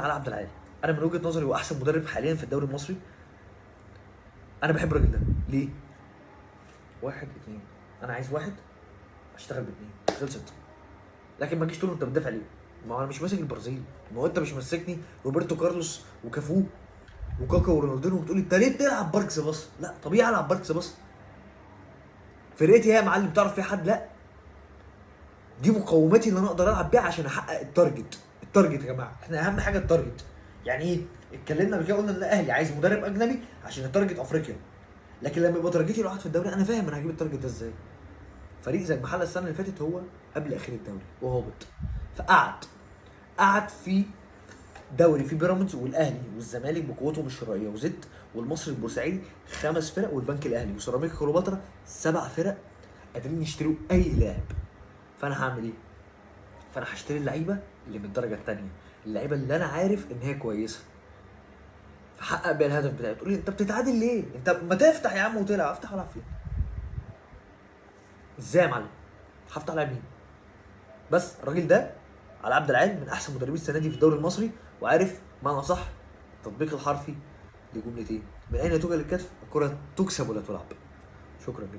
على عبد العال، انا من وجهه نظري هو احسن مدرب حاليا في الدوري المصري. انا بحب الراجل ده ليه؟ واحد اتنين، انا عايز واحد اشتغل باتنين، خلصت. لكن ما تجيش تقول انت بتدافع ليه؟ ما هو انا مش ماسك البرازيل، ما هو انت مش ماسكني روبرتو كارلوس وكافو وكاكا ورونالدينو وبتقول انت ليه بتلعب park the bus؟ لا طبيعي العب park the bus. فرقتي هي يا معلم، تعرف فيها حد؟ لا، دي مقوماتي اللي انا اقدر العب بيها عشان احقق ال target. ال target يا جماعة، احنا اهم حاجة ال target. يعني ايه؟ اتكلمنا قبل كده قلنا ان الاهلي عايز مدرب اجنبي عشان ال target افريقيا، لكن لما يبقى target ي الواحد في الدوري انا فاهم انا هجيب ال target ده ازاي. فريق زي المحلة السنة اللي فاتت هو قبل اخير الدوري وهابط، فقعد قعد في دوري في بيراميدز والاهلي والزمالك بقوتهم الشرائية وزد والمصري البورسعيدي 5 فرق والبنك الاهلي وسيراميكا كليوباترا 7 فرق قادرين يشتروا اي لاعب. فانا هعمل ايه؟ فانا هشتري اللعيبة اللي من الدرجة الثانية، اللعيبة اللي انا عارف ان هي كويسة، فحقق بيها الهدف بتاعي. تقول لي انت بتتعادل ليه؟ انت ما تفتح يا عم وتلعب. افتح والعب فين؟ ازاي يا معلم؟ هفتح العب مين؟ بس الراجل ده على عبد العال من احسن مدربين السنة دي في الدوري المصري، وعارف معنى صح التطبيق الحرفي لجملتين: من اين توجد الكتف؟ الكره تكسب ولا تلعب. شكرا جدا.